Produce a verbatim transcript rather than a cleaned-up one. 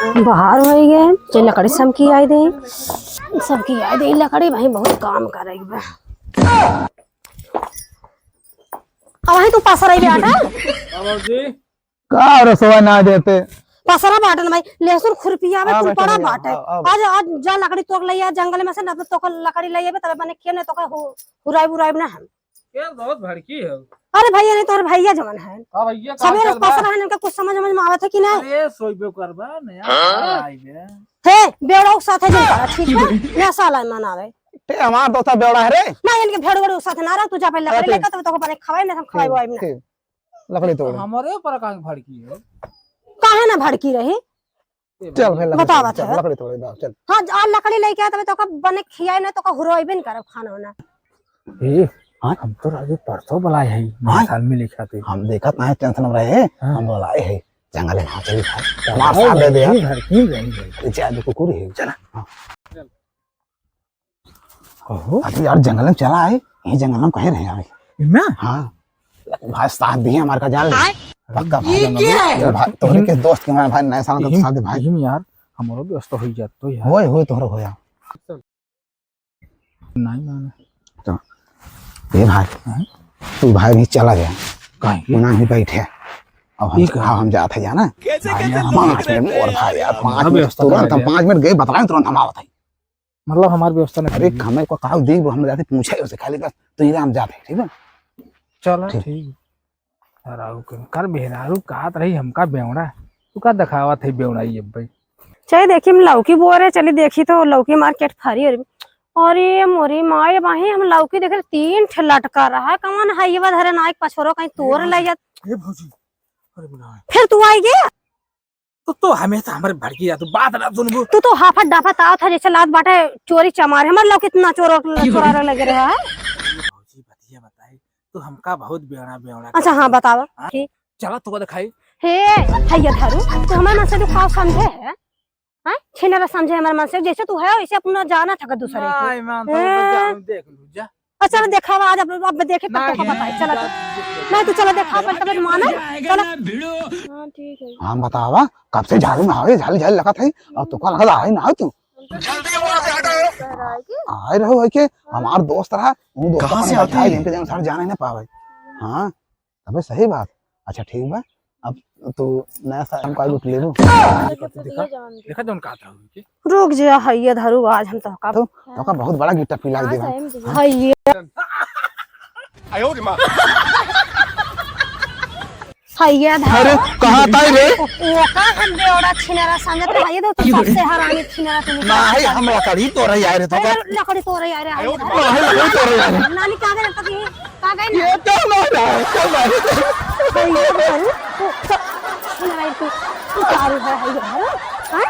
बाहर होइ गए, जे लकड़ी समकी आइ दे, समकी आइ दे लकड़ी, भाई बहुत काम करे बा। अब वही तू पसरई बे आटा। हाँ, बाबूजी। का रसवा ना देते? पसरा बाटन भाई, लहसुन खुरपिया में हाँ, बैठा खुरपड़ा भैया, बाटे। हाँ, हाँ, आज, आज जा लकड़ी तोड़ लइया जंगल में से, ना तो तोका लकड़ी लइया बे, तबे बने किया ना तोका हु-, हुराइब उराइब ना हम। के बहुत भड़की है। अरे भैया नहीं, तोहर भैया जवन है। हाँ भैया, का सबेरे हाल बा? पसरा है, इनका कुछ समझ, समझ में आवत है कि नहीं? अरे सोइबे करबा ना यार, हाँ? आइबे। हे, बेवड़ा के साथे जन करा, ठीक है? ना साला मनावे। ते हमार दोस्त बेवड़ा है रे। ना, इनके भेड़ वेड़ के साथे ना रह, तू जा पहले लकड़ी अरे लेकर, तब तोका बने खवाई ना, हम खवाई ठीक, वाई ना। ठीक। लकड़ी तोड़े। हमरे ऊपर काहे भड़की है? काहे ना भड़की रही? ए चल भाई, भाई, लकड़ी बतावा तोड़े, चल, था। लकड़ी तोड़े, जाओ, चल। हाँ, आ लकड़ी लेके आ, तबे तोका बने खियाई ना, तोका हुरवाइबे न करब खाना वाना। ए, हाँ? हम तो राजू परसों बुलाए हैं, हाँ? नया साल में लेके आते। हम देखत ना है, tension में रहे, हाँ। हम बुलाए हैं, जंगल में, हाँ, चलिए, हाँ। हमार साथ दे दे, हाँ। भड़की रही है। अरे, जा, देखो, कुकुर है, चला। हाँ। कहो। अरे यार, जंगल में चला आए, यही जंगल में कहे रहे आए। इतना? हाँ। भाई साथ दिए हमार का जान ले। आए? पक्का भाई ये जंगल क्या में। है? चल भाई, तोहरे के दोस्त के हमारे भाई नए साल का इहिम, साथ दे भाई। इहिम यार, हमारो व्यवस्था हो जात तो यार। होए, होए, तोहरो होया। नहीं माने। तो, ए भाई, हाँ? तू भाई भी चला गया। काहे के? उना ही बैठे। अब हम, ठीक है। हाँ, हम जात है जाना। कैसे, भाई, कैसे हम लोग पाँच मिनट में और भाई यार, पाँच मिनट तुरंत हम पाँच मिनट गए, बतलाएं, तुरंत हम आवत है। मतलब हमार व्यवस्था ना अरे, करिए। हमें को कहा, देख, हम जाते पूछे उसे खाली बस, तो ये हम जाते, ठीक है? चला, ठीक। ठीक। राहु के, कर मेहरारू कहत रही, हमका बेवड़ा। तू का देखावत है बेवड़ा ये भाई? चली देखी, हम लौकी बोए रहे, चली देखी तो लौकी मार्केट फरी। अरे, अरे मोरी माई, बाही हम लौकी देखे, तीन ठे लटका रहा, कौन है ये धरे ना, एक पछोरो कहीं तोड़ ले जात। ए भौजी, अरे बुलाए। फिर तू आई गया? तो, तो हमेशा हमारे भड़की जात, बात ना सुनबू। तू तो हाफत डाफत आवत है, जैसे लात बाटे चोरी चमार। हमार लौकी इतना चोर, चोरा लगे रहा है। भौजी, बतिया बताई, तू हमका बहुत बेवड़ा, बेवड़ा अच्छा, हाँ, बतावा। हाँ? ठीक। चला, तू दिखाई। हे, हैया धारू, तू हमारे मन से तू का समझे है? हाँ? छिनरा समझे हमारे मन से, जैसे तू है, वैसे अपना जाना था दूसरे के। नहीं, मान तो हैं? बच्चा, हम देख लू, जा। अच्छा, चलो देखावा आज, अब, अब देखे तब ना, तो ये बताई। चला तो। नहीं, तू चला देखावा, पहले तब माना। चला। हाँ, ठीक है। हम बतावा, कब से झाड़ू में आवे, झाली झाली लगा था, और तू का लगा आए ना तू। जल्दी वहाँ से हटो। आए रहो है के, हमार दोस्त रहा, वो दोस्त कहाँ से आते हैं? इनके जन सारे जाने ना पावे। हाँ, अबे सही बात। अच्छा ठीक बा, अब तू नया साल हमको आइबो लेबो। देखा, देखा जौन कहा था उनके। रुक जा, हैया धारू, आज हम तोहका तो, तोहका बहुत बड़ा गिफ्ट पिला के देबो। हाँ, सही में। हैया। आयो रे माँ। हैया धारू। अरे, कहाँ था रे? ओ, ओका हम बेवड़ा छिनरा समझत रहा, ये तो तू सबसे हरामी छिनरा तू निकला। नहीं, हम लकड़ी तोड़े आए रहे तो अरे, का? लकड़ी तोड़े आए रहे, आयो रे माँ। नहीं, लकड़ी तोड़े आए रहे। नानी कहाँ गए? कहाँ गए ना? ये क्या मार रहा है? क्या मार रहा है? अरे, ये तो करू। तू, चल, सुन भाई, तू, तू दारू है, है ये दारू? हाँ?